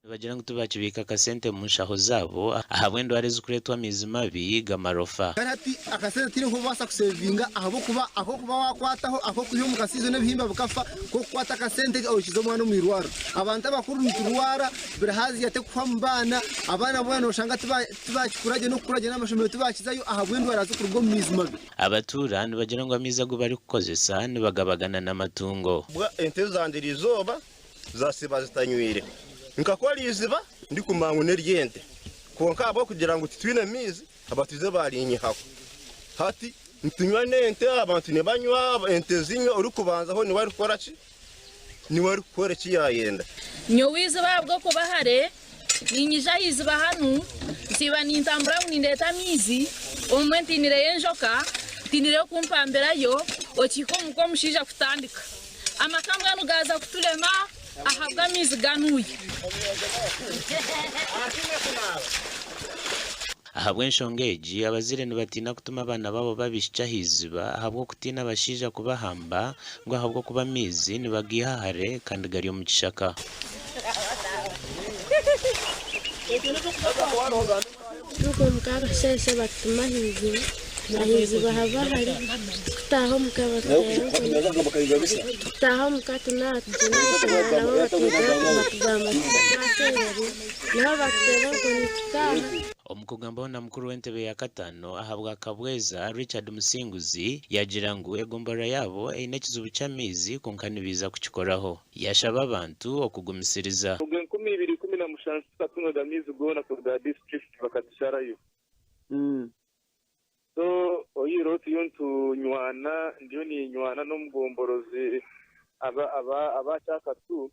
Nibagira ngu tibakibiika akasente omu nshaho zaabo ahabw'endwara ezirikureetwa amaizi mabi g'amarofa. Kandi hati akasente tihaine oku orikubaasa kusevinga ahabw'okuba ahu orikuba waakwataho ak'okwiha omu kasiizo n'ebihimba bikafa, ku orikukwata akasente ohikize omwana omu irwariro. Abantu abakuru niturwara, bilharzia terikuhwa omu baana, abaana boona nooshanga tibakikura gye n'okukura gye n'amashomero tibakizayo ahabw'endwara zirikuruga omu maizi mabi. Abatuura nibagira ngu amaizi agu barikukozesa nibagabagana n'amatungo. Bwa ente zangye eriizooba zaasiba zitanywire. Nkakora eiziba ndikumanya ngu n'ery'ente, kwonka ahabw'okugira ngu titwine maizi, abatuuze baarinyihaho. Hati nitunywa n'ente, abantu nibanywa, ente zinywa, orikubanzaho niwe arikukora ki? Niwe arikukora eki yaayenda. Nyowe eiziba ahabw'okuba hare, niinyija aha iziba hanu, nsiiba nintambura ngu nindeeta amaizi, obumwe ntiinireyo enjoka, ntiinireyo kumpambirayo, okihika omuka omushaija kutandika. Amaka mbwenu gaaza kuturema ahabw'amaizi ganuya. Ahabw'enshonga egi, abazaire nibatiina kutuma abaana baabo b'abaishiki aha iziba ahabw'okutiina abashaija kubahamba ngu ahabw'okuba amaizi nibagaiha hare kandi gari omu kishaka. Nukwo omuka akasheeshe batutuma aha iziba, aha iziba haba hare, tukutaaha omuka batuteera enkoni, tukutaaha omuka tunaaba tugyenda omu nabo batwitaho batugamba twakyererwa, nabo batuteera enkoni tutaaha. Omu kugambaho na mukuru w'entebe ya kataano ahabwa Kabweza, Richard Musinguzi, yaagira ngu egomborora yaabo eine ekizibu ky'amaizi kwonka nibaija kukikoraho. Yaashaba abantu okugumisiriza. Ogu 2017 tukatungaga amaizi goona kuruga aha disiturikiti bakatusharayo. So oyihireho turiyo nitunywana, ndiyo ninywana n'omugomborozi aba aba aba Kyakatu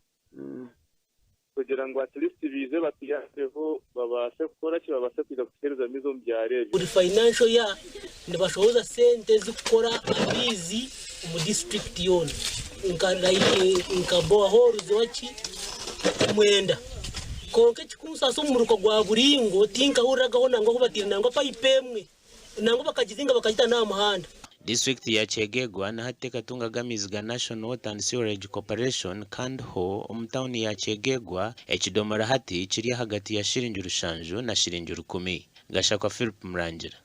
kugira ngu at least baije batuyambeho babaase kukora ki, babaase kwija kutuheereza amaizi omu byaro ebyo. Buri financial year nibashohoza sente zikukora amaizi omu district yoona nka like nka boreholes waki mwenda kwonka ekikunsaasa omu muruka gwa Buringo tinkahuriraga ho nangwa ahu bataire nangwa pipe emwe nangwa bakagizinga bakagita n'aha muhanda. Disiturikiti ya Kyegegwa na hati tekatungaga amaizi ga National Water and Sewerage Corporation kandi ho omu tauni ya Kyegegwa ekidomora hati kiri ahagati ya shiringi rushanju na shiringi rukumi. Gashakwa Philip Murangira.